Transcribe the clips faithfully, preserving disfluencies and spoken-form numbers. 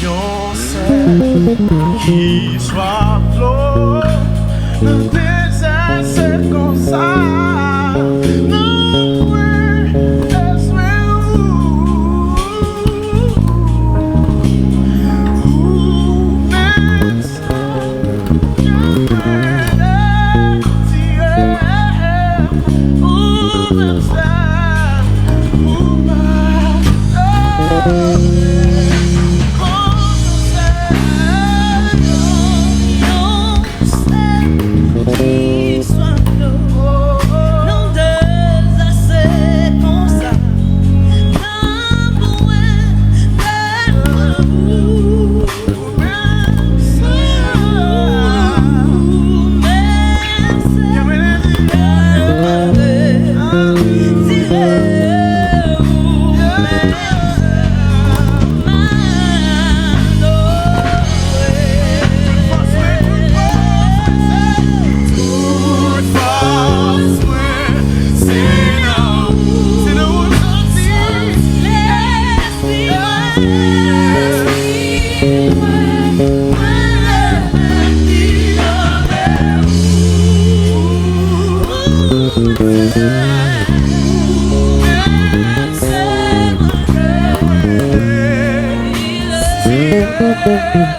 Yon sèl ki swaf dlo nan dezè, se konsa. Nan pwen bezwen ou,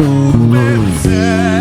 ou menm sèl.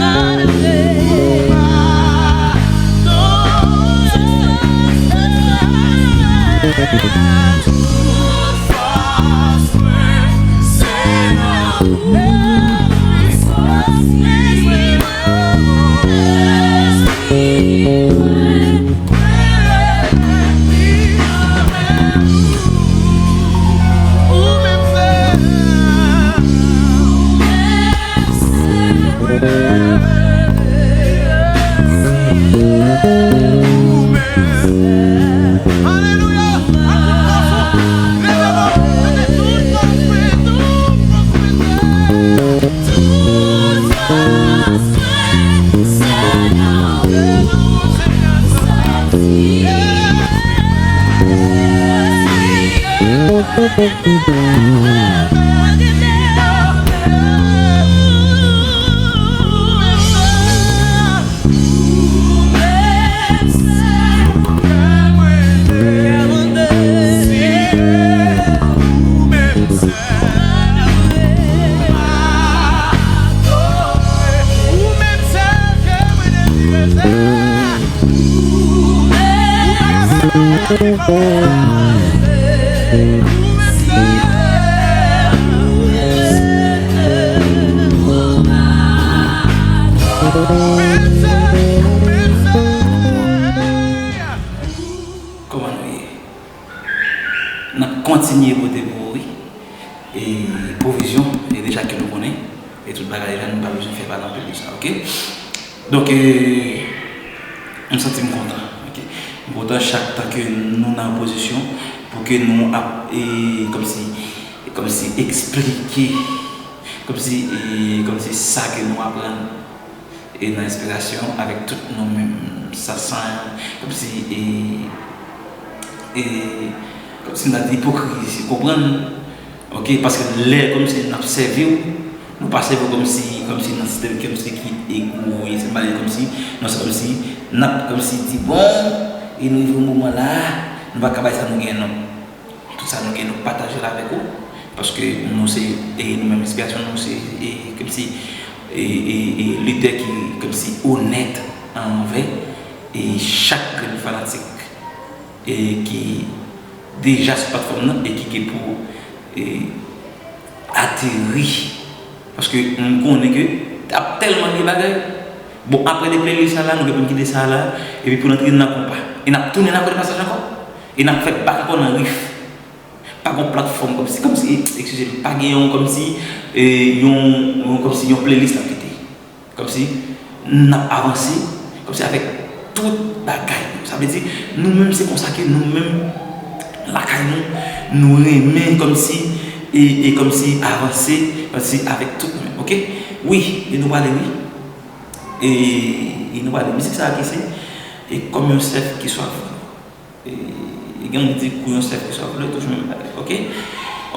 Kòman nou ye? N ap kontinye pote pou ou, wi. E pwovizyon, e deja ke nou konnen, e tout bagay la, nou pa bezwen fè pale anpil de sa, oke? Donk, e, m santi m kontan, oke? M kontan chak tan ke nou nan pozisyon pou ke nou ap, e, kòmsi, kòmsi eksplike, kòmsi, e, kòmsi sa ke nou aprann e nan enspirasyon avèk tout nou menm, sa san, kòmsi, e, e, kòmsi m ta di ipokrizi, konprann? Oke, paske lè kòmsi n ap sèvi w, nou pa sèvi w kòmsi, kòmsi nan sistèm kòmsi ki e gwo, e se malè kòmsi, non, se kòmsi n ap kòmsi di, bon, e nou rive yon moman la, nou pa ka bay sa nou gen, non. Tout sa nou gen, nou pataje l avèk ou, paske nou se, e nou menm enspirasyon nou se, e kòmsi, e, e, e lidè ki kòmsi onèt anvè, e chak grenn fanatik, e ki deja sou platfòm nan, e ki gen pou, e, ateri. Paske m konnen ke ap tèlman gen bagay. Bon, apre de playlist sa la, nou gen pou n kite sa la, epi pou n antre nan konpa. E n ap tounen nan kote pasaj ankò. E n ap fè bak ankò nan rif. Pa gon platfòm kòmsi, kòmsi, eskize m, pa gen yon kòmsi, e, yon, yon kòmsi yon playlist n ap kite. Kòmsi n ap avanse, kòmsi avèk tout bagay nou. Sa vle di, nou menm se konsa ke nou menm lakay nou, nou renmen kòmsi, e, e kòmsi avanse, kòmsi avèk tout nou menm, oke? Wi, e nou prale wi. E, e nou prale. Mizik sa a ki se, e kòm yon sèf ki swaf. E, e gen moun ki di kou yon sèf ki swaf dlo, toujou menm bagay, oke?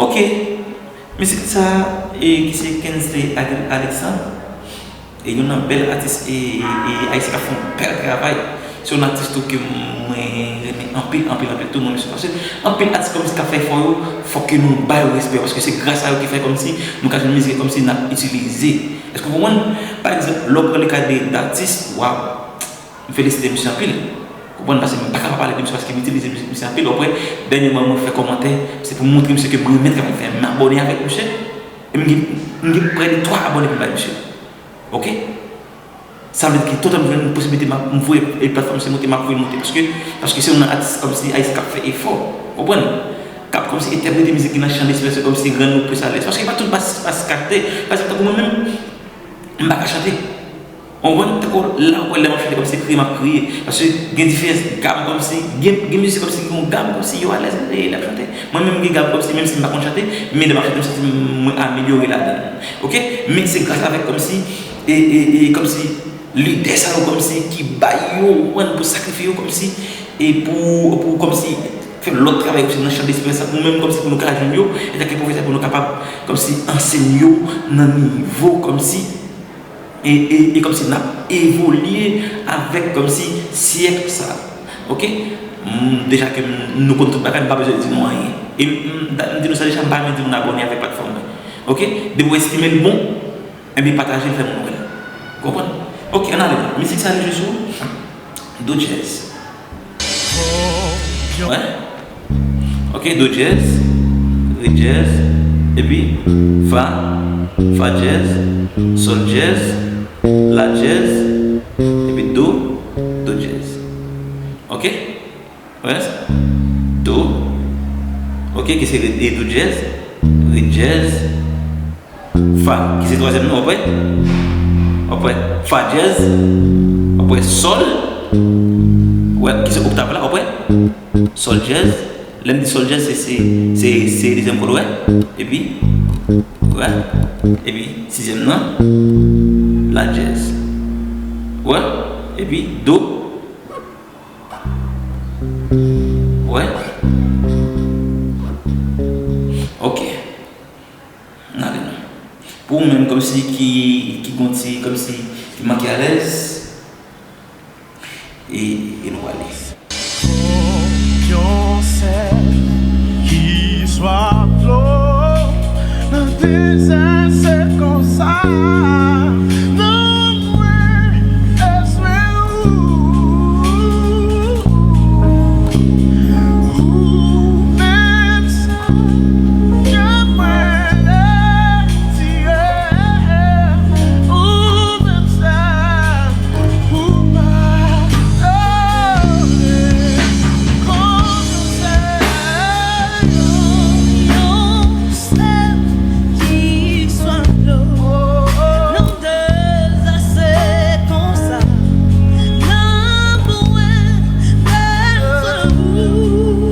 Oke. Mizik sa, e, ki se Kensley Alexandre, e youn nan bèl atis, e, e, e, ayisyen k ap fè yon bèl travay. Se yon atis tou ke mwen renmen anpil, anpil, anpil tou, mwen menm, paske anpil atis kòmsi k ap fè efò yo, fòk ke nou ba yo respè, paske se gras a yo ki fè kòmsi nou ka jwenn mizik kòmsi n ap itilize. Èske w konprann? Pa egzanp, lè w pran le ka de, d atis, waw, m felisite misye anpil. Konprann? Paske m pa ka pa pale de misye, paske m itilize mizik misye anpil. W ap wè, dènyèman mwen fè kòmantè, se pou m montre misye ke mwen renmen travay li fè, m abòne avèk misye, e m gen, m gen prè de twa abòne pou m bay misye. Oke? Sa vle di ke toutan m jwenn posiblite, m ap, m voye, e, platfòm se monte, m ap voye l monte. Paske, paske se youn nan atis kòmsi ayisyen k ap fè efò. Konprann? K ap kòmsi entèprete mizik ki nan chan de ekspresyon, kòmsi rann nou plis alèz. Paske pa tout bas, bas kate. Pa egzanp, tankou mwen menm, m pa ka chante. Konprann? Tankou la, ou wè lè m ap chante kòmsi kriye, m ap kriye. Paske gen diferans gam kòmsi, gen, gen mizisyen kòmsi gen yon gam kòmsi yo alèz, e, lè y ap chante. Mwen menm, m gen gam kòmsi, menm si m pa konn chante, men lè m ap chante, m santi mwen amelyore ladan l. Oke? Men se gras avèk kòmsi, e, e, e, kòmsi lidè sa yo kòmsi ki bay yo, ou konprann, pou sakrifye yo kòmsi, e pou, pou kòmsi fè lòt travay kòmsi nan chan de eksperyans la, pou menm kòmsi pou nou ka jwenn yo, etanke pwofesè, pou nou kapab kòmsi anseye yo nan nivo kòmsi, e, e, e kòmsi n ap evolye avèk kòmsi syèk sa. Oke? M, deja ke m, nou konn tout bagay, m pa bezwen di nou anyen. E m, m, m di nou sa deja, m pa renmen di moun abòne avèk platfòm mwen. Oke? Depi w estime l bon, enben pataje l, fè moun wè l. Konprann? Oke, ann ale. Mizik sa li jwe sou do dyèz. Wè? Oke, do dyèz, re dyèz, epi fa, fa dyèz, sòl dyèz, la dyèz, epi do, do dyèz. Oke? Wè sa? Do. Oke, ki se re, e do dyèz, re dyèz, fa, ki se twazyèm nan, w ap wè? W ap wè fa dyèz, w ap wè sòl, wè, ki se oktav la, w ap wè? Sòl dyèz. Lè m di sòl dyèz, se, se, se, se dezyèm kòd, wè? Epi, wè? Epi sizyèm nan, la dyèz. Wè? Epi do. Wè? Oke. N ale non. Pou ou menm kòmsi ki, ki gon ti, kòmsi ki manke alèz, e, e nou prale. Yon sèl ki swaf dlo nan dezè, se konsa nanm mwen bezwen ou. Ou menm sèl ke mwen dezire, ou menm sèl pou m adore. Konn yon sèl, yon sèl ki swaf dlo nan dezè, se konsa nanm mwen bezwen ou.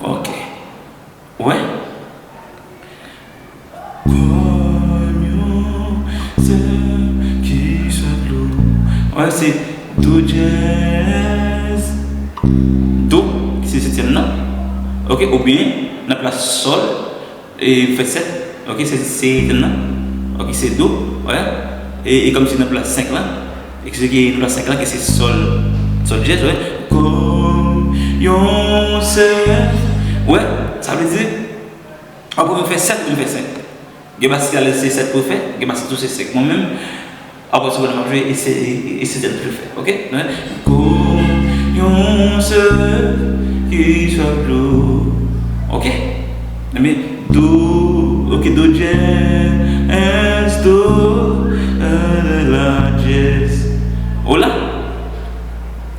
Ok. Wè. Kòm yon sèl ki sot lou. Wè, se do dyèz. Do, ki se setyèm nan. Ok, oubyen nan plas sòl, e fè sèt. Ok, se, se setyèm nan. Ok, se do, wè. E, e kòmsi nan plas senk lan. E ki se ki nan plas senk lan, ki se sòl, sòl dyèz, wè. Kòm yon sèl. Wè, sa vle di, w ap fè sèt, ou fè senk. Gen bas ki alèz se sèt pou fè, gen bas tou se senk. Mwen menm, Apre se w ap jwe e se, e, e se zèl toujou fè. Ok? Nou wè? Kou yon sè ki swaf dlo. Ok? Ebyen, do, ok, do dyèz, do, la dyèz. Ola.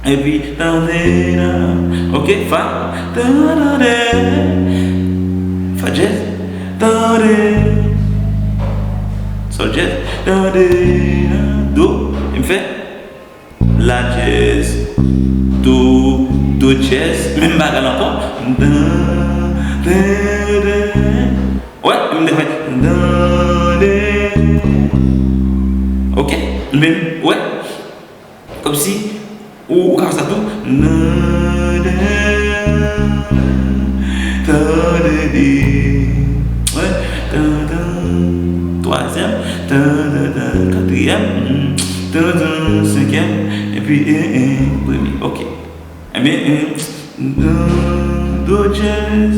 Epi, tande, ok, fa, tande, fa dyèz, tande, sòl dyèz, tande, do, e m fè, la dyèz, do, do dyèz, menm bagay la ankò, dan, dan, dan, wè, m te fè, dan, dan, ok, menm, wè. Kòmsi ou, ou ka fè sa tou. Nan, nan, tande de. Wè. Tan, tan. Twazyèm. Tan, tan, tan. Katriyèm. Tan, tan. Senkyèm. Epi, e, e, premye. Ok. Ebyen, e, do, do dyèz,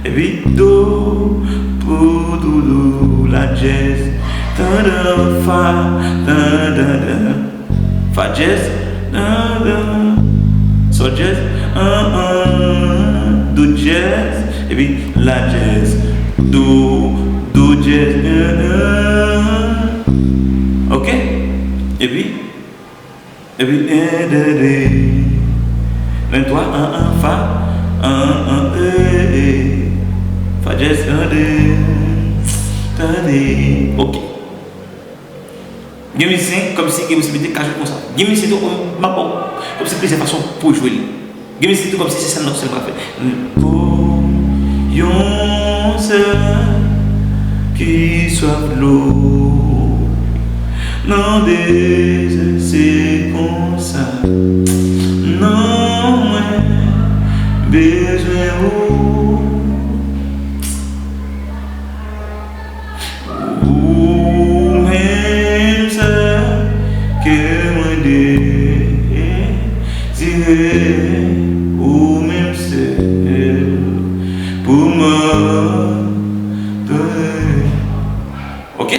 epi do, pou, do, do, la dyèz, tan, dan, fa, tan, dan, dan, fa dyèz, dan, dan, sòl dyèz, an, an, do dyèz, epi la dyèz, do, do dyèz, an, an. Ok? Epi, Epi, en, de, de. Ventwa, an, an, fa, an, an, e, e. Fa dyèz, an, de. Tande. Ok. Gen mizisyen, kòmsi gen posiblite ka jwe konsa. Gen mizisyen tou, m ap ba w kòmsi plizyè fason pou w jwe li. Gen mizisyen tou, kòmsi se sèl nòt sèl m ka fè. Pou yon sè ki swaf dlo, nan dezè se konsa. Non, mwen bezwen ou. Ou menm sèl ke mwen dezire, ou menm sèl pou mwen adore. Ok?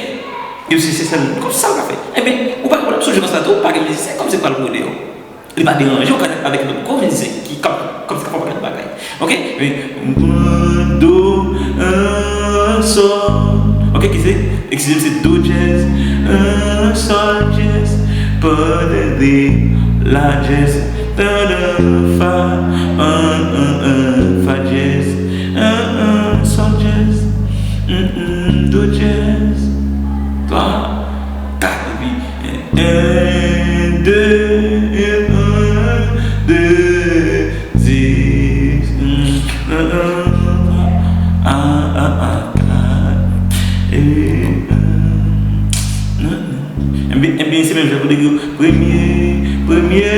Gen mizisyen se sèl, kòmsi sa l ka fè. Ebyen, ou pa, ou pa sou jwe konsa tou, pa gen mizisyen, kòmsi pral rode yo. Li pa deranje w kanmenm avèk lòt gwo mizisyen ki k ap, k ap, k ap fè yon pakèt bagay. Ok? Men, do, an, sòl. Ok, ki se? Eskize m, se do dyèz, an, sòl dyèz, pa de, de, la dyèz, tan, dan, fa, an, an, an, fa dyèz, an, an, sòl dyèz, m, m, do dyèz, twa, kat, epi, en, de, en, de, sis, mm, mm, mm, a, a, a, kat, e, mm, mm, mm. Ebyen, ebyen, se menm jan pou nèg yo. Premye, premye,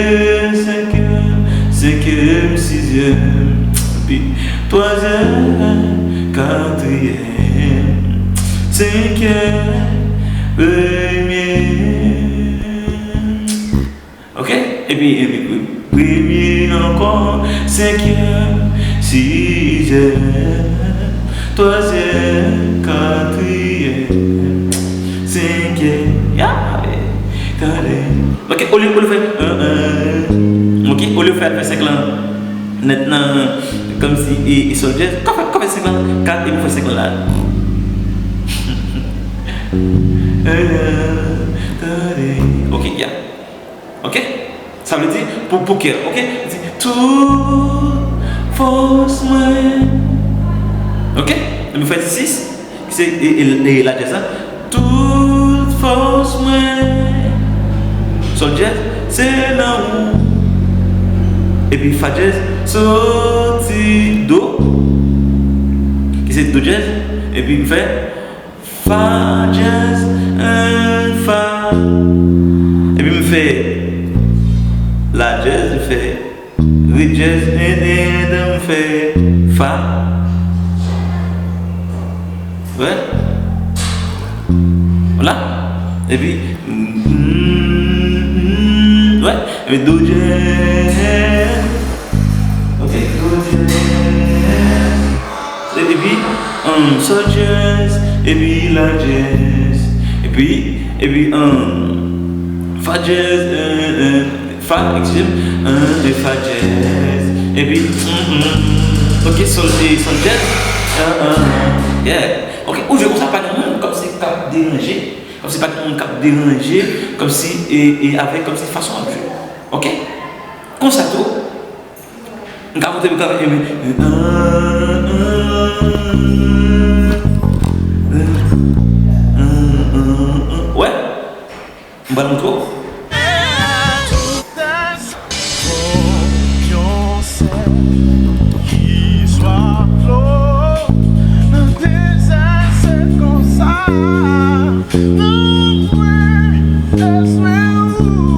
senkyèm, senkyèm, sizyèm, epi twazyèm, katriyèm, senkyèm, premye. Ok? Epi, epi, pre-, premye ankò, senkyèm, sizyèm, twazyèm, katriyèm, senkyèm. Ya, e, tande. Ok, olye, olye fè, euh, euh, ok, olye fè, fè senk lan nèt nan, kòmsi, e, e sòl dyèz. Kòman fè, kòman fè senk lan? Kat, epi fè senk lan la. Euh, tande. Ok, ya. Ok? Sa vle di, pou, pou kè, ok? Di, tout fòs mwen. Ok? Epi fè sis, ki se, e, e, e la dyèz la. Tout fòs mwen. Sòl dyèz, se nan ou. Epi fa dyèz, soti do. Ki se do dyèz. Epi m fè fa dyèz, en, fa. Epi m fè la dyèz, m fè re dyèz, en, en, en, m fè fa. Wè. Vwala. Epi, mm, mm, mm, wè. Epi do dyèz. Ok, do dyèz. Epi, um, sòl dyèz, epi la dyèz. Epi, epi, um, Fa dyèz, euh, euh, fa, excusez-moi, euh, euh, fa dyèz. Epi, mm, mm, ok, sol, e sol dyèz. Euh, euh, yeah. Ok, ou jwe konsa, pa gen moun kòmsi k ap deranje. Kòmsi pa gen moun k ap deranje, kòmsi, e, e avèk, kòmsi fason w ap jwe. Ok? Konsa tou, m ka monte, m ka, e, e, e, wè, m pral montre w. Yon sèl istwa flou nan dezè, se konsa. Nan mwen, eswe ou.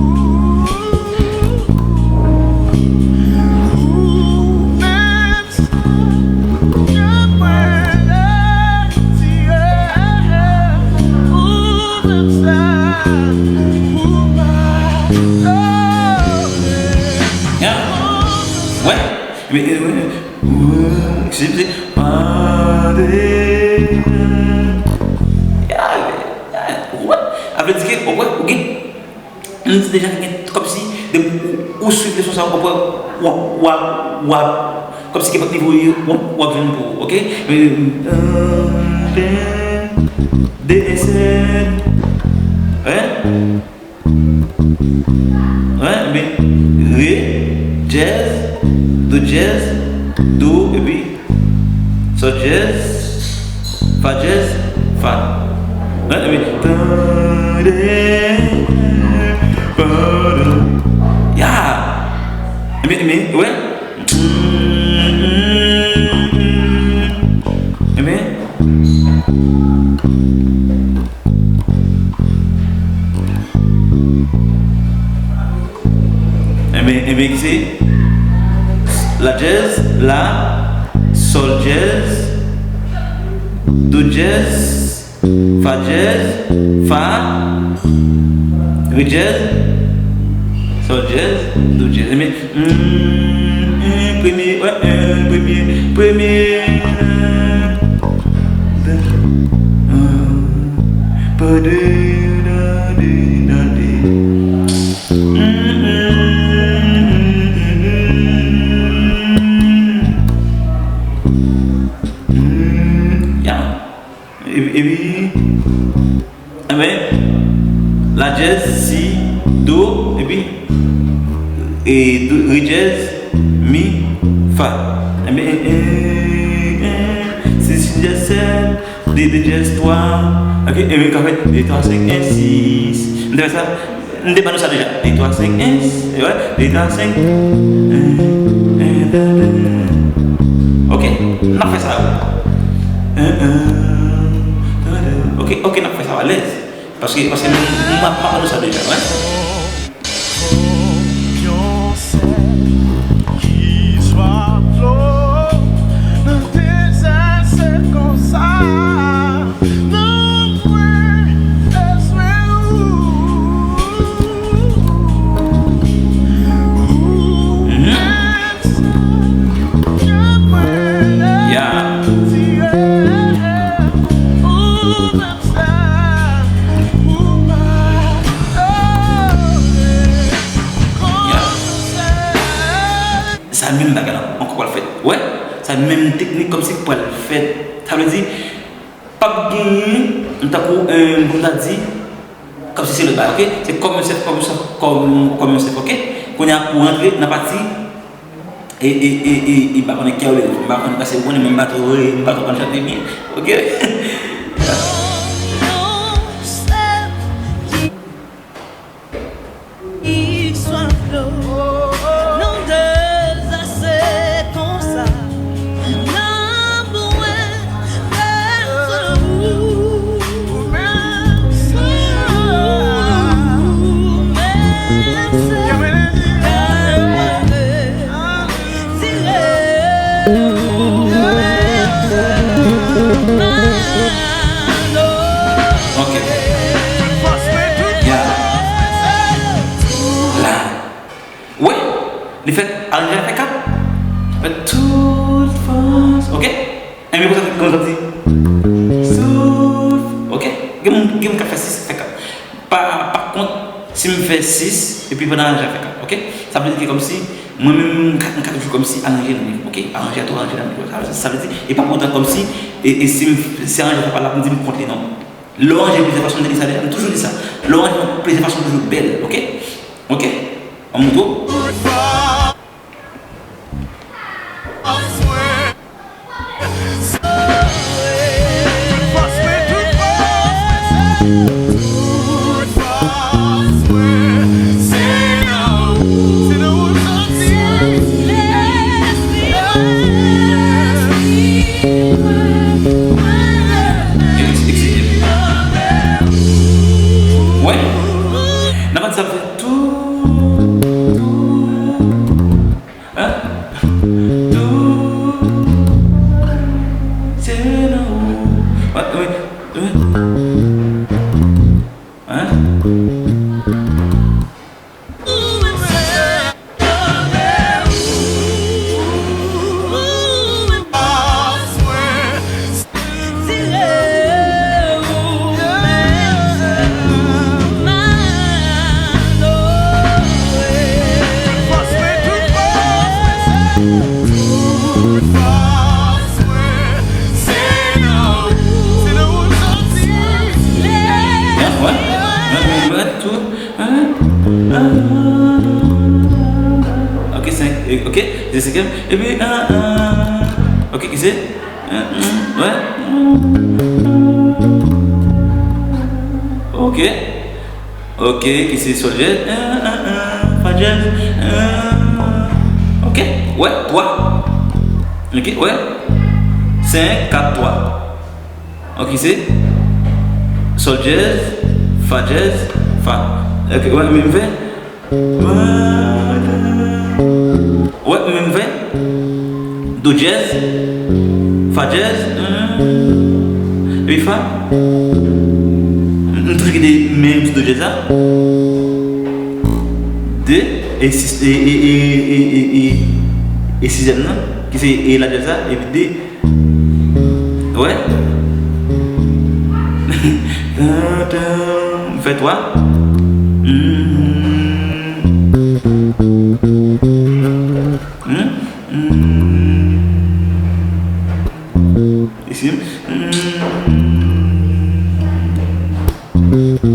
Ou menm sa, ke mwen retire. Ou menm sa, ou pa love. Yeah. Wè. Men, men, men, men, excusez-moi, pardon. Ya, ya, wè. Sa vle di ke, ou wè, ou gen, m di deja gen, kòmsi, depi ou, ou swiv leson sa, ou wè, w ap, w ap, w ap, kòmsi gen lòt nivo, w ap, w ap jwenn pou ou, ok? Men, pardon, de, e, sèt, hein? Wi, epi re, dyèz, do dyèz, do, epi sol dyèz, fa dyèz, fa. Wi, epi tande, pardon. Ya! Epi, epi, wi. Epi, Enben, enben, ki se la dyèz, la, sol dyèz, do dyèz, fa dyèz, fa, re dyèz, sol dyèz, do dyèz. Enben, mm, mm, premye, wè, mm, premye, premye, mm, pa de, da, de, da, de. Mm, mm, mm, mm, mm, mm. Ya. Epi, epi, enben, la dyèz, si, do, epi, e, do, re dyèz, mi, fa. Enben, e, e, e, si, si dyèz, sèt, de, de dyèz, twa. Ok, epi, ka fè de, twa, senk, en, sis. M te fè sa. M te ban nou sa deja. De, twa, senk, en, wè. De, twa, senk. Ok, n ap fè sa. Ok, ok, n ap fè sa alèz. Paske, paske m, m, m ap ban nou sa deja, wè. Sa menm bagay la ankò pral fèt. Wè, sa menm teknik kòmsi pral fèt. Sa vle di, p ap genyen, tankou, eh, pou m ta di, kòmsi se lòt bagay, ok? Se kòm yon sèf, kòm yon sèf, kòm, kòm yon sèf, ok? Kounye a, pou rantre nan pati, e, e, e, e, e, m pa konnen kè w, m pa konnen pase, ou konnen, men m pa twò, m pa twò konn chante byen, ok? Yon sèf ki Istwa flou, nou de sa se konsa. Nan mwen, pèsonn ou, ou menm sa, ou menm sa, ka leve. Ok. Ya. La. Wè, li fèt, aranjman fè kat. Fè tout fòs. Ok? Enben, konsa, konsa di. Tout. Ok? Gen moun, gen moun k ap fè sis, fè kat. Pa, pa kont, Si m fè sis, epi pandan aranje a fè kat, oke? Sa vle di ke kòmsi, mwen menm, m ka, m ka toujou kòmsi aranje nan nivo, oke? Aranje a tou, aranje nan nivo. Sa, sa vle di, e pa pou otan kòmsi, e, e si m, si aranje a fè pa la, pou m di m kont li, non. Lè w aranje plizyè fason, m te di sa deja, m toujou di sa. Lè w aranje plizyè fason, toujou bèl, oke? Oke? An mouto. Wè. N ap fè sa, fè tou, tou. Hein? Tou se nan ou. Wè, wè, wè. Hein? Ok, senk, ok, se senkyèm. Epi, ah, ah. Ok, ki se? Wè. Ok. Ok, ki se sol dyèz, fa dyèz. Ok, wè, twa. Ok, wè. Senk, kat, twa. Ok, se sol dyèz, fa dyèz, fa. Ok, wè, menm fè. Wè, menm fè. Do dyèz, fa dyèz, epi fa. M toujou kite menm ti do dyèz la. De, e sis, e, e, e, e, e, e sizyèm nan, ki se e la dyèz la, epi de. Wè. Tan, tan. M fè twa. Hmm. Hmm. Hmm. Isi. Hmm. Hmm. Hmm.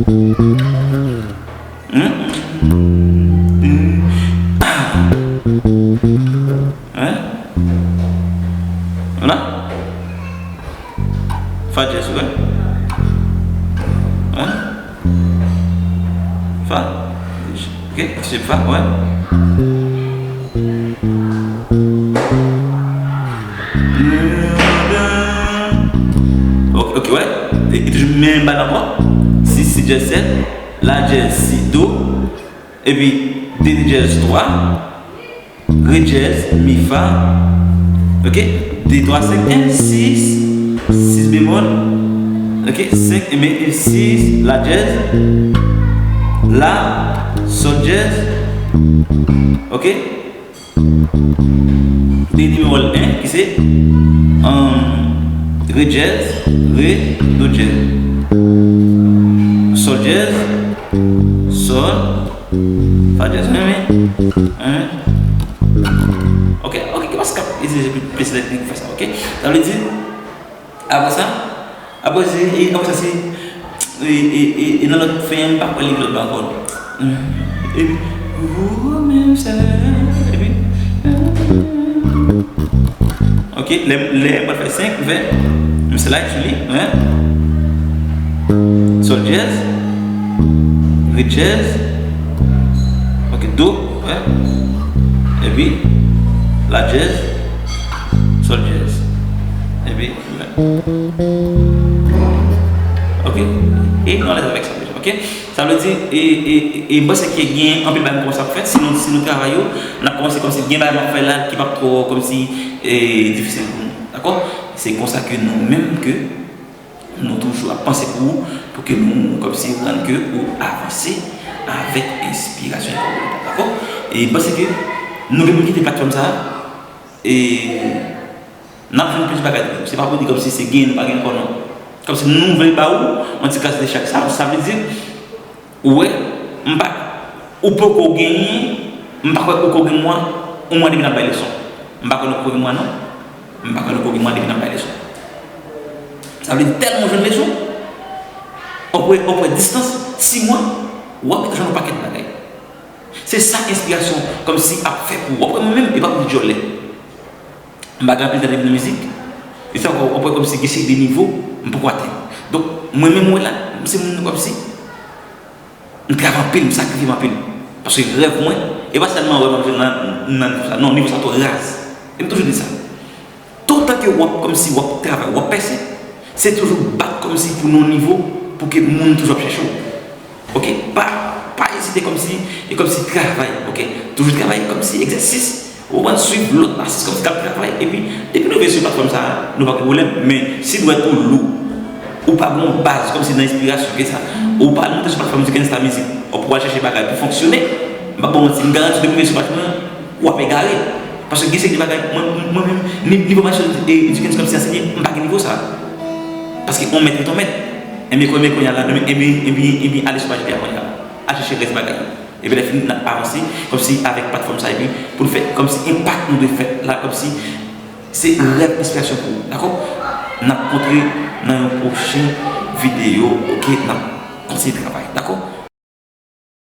Hein? Vwala. Fa dyèz, wè. Hein? Fa. Ok, se fa, wè. Ok, ok, wè. E, e toujou menm bagay ankò. Si, si dyèz sèt. La dyèz, si do. Epi, de dyèz twa. Re dyèz, mi fa. Ok? De twa senk en, sis, sis bemòl. Ok? Senk, ebyen, sis, la dyèz, la, sol dyèz. Ok? De bemòl en, ki se, um, re dyèz, re, do dyèz. Sol dyèz, sol, Fa dyèz, wi, wi. Hein? Ok, ok, ki pa se k ap itilize plis, plis lèt pou fè sa, ok? Sa vle di, apre sa, apre se, e, apre sa se, e, e, e, e nan lòt fen an, m pa kwè li gen lòt bagay ankò. E, ou menm se, epi, Ok, lè, lè m pral fè senk, m fè, m slide sou li, wè. Sol dyèz, re dyèz, ok, do, wè. Epi, la dyèz, sol dyèz. Epi, wè. Ok, e nou alèz avèk sa deja, ok? Sa vle di, e, e, e, e m panse ke gen anpil bagay konsa pou fèt. Si nou, si nou travay yo, n ap kòmanse kòmsi gen bagay m ap fè la ki p ap twò kòmsi, e, difisil pou nou. Dakò? Se konsa ke nou menm ke nou toujou ap panse pou ou, pou ke nou kòmsi rann ke ou avanse avèk enspirasyon. Dakò? E m panse ke nou gen pou kite platfòm sa a, e N ap jwenn plis bagay toujou. Se pa pou di kòmsi se gen, nou pa gen ankò, non. Kòmsi nou vle ba ou yon ti klas de chak. Sa, sa vle di, ou wè, M pa, ou poko genyen, m pa kwè ou ko gen mwa, yon mwa depi n ap bay leson. M pa kwè nou ko gen mwa non. M pa kwè nou ko gen mwa depi n ap bay leson. Sa vle di tèlman w jwenn leson, w ap wè, w ap wè distans, sis mwa, w ap jwenn yon pakèt bagay. Se sa enspirasyon kòmsi ap fè pou ou. W ap wè mwen menm, e pa pou djòlè. M pa gen anpil tande nan mizik. E sa w ap wè kòmsi gen seri de nivo m poko atenn. Donk, mwen menm, mwen la, m se moun kòmsi m travay anpil, m sakrifye m anpil. Paske rèv mwen, e pa sèlman rèv mwen nan, nan nivo sa. Non, nivo sa twò raz. E m toujou di sa. Toutan ke w ap kòmsi w ap travay, w ap pèse, se toujou bat kòmsi pou nan yon nivo pou ke moun toujou ap chèche w. Ok? Pa, pa ezite kòmsi, e kòmsi travay, ok? Toujou travay kòmsi egzèsis, ou konprann, swiv lòt atis kòmsi k ap travay, epi depi nou rive sou platfòm sa a, nou pa gen pwoblèm. Men si dwèt ou lou, ou pa gen yon baz kòmsi nan enspirasyon ke sa, ou pa monte sou platfòm sou Kensta Mizik, ou pou al chèche bagay pou fonksyone, m p ap ba w manti, m garanti w depi w rive sou platfòm nan, w ap egare. Paske gen seri de bagay, mwen, mwen menm, ni-, nivo mache edikens kòmsi ansenye, m pa gen nivo sa. Paske on mèt ret on mèt. Enben, konnen kounye a la, enben, enben, enben, ale sou paj li a kounye a. Al chèche rès bagay yo. Epi lè fini, n ap avanse, kòmsi avèk platfòm sa, epi pou n fè, kòmsi enpak nou dwe fè la, kòmsi se rèv enspirasyon pou ou, dakò? N ap kontre nan yon pwochen videyo, ok? N ap kontinye travay, dakò?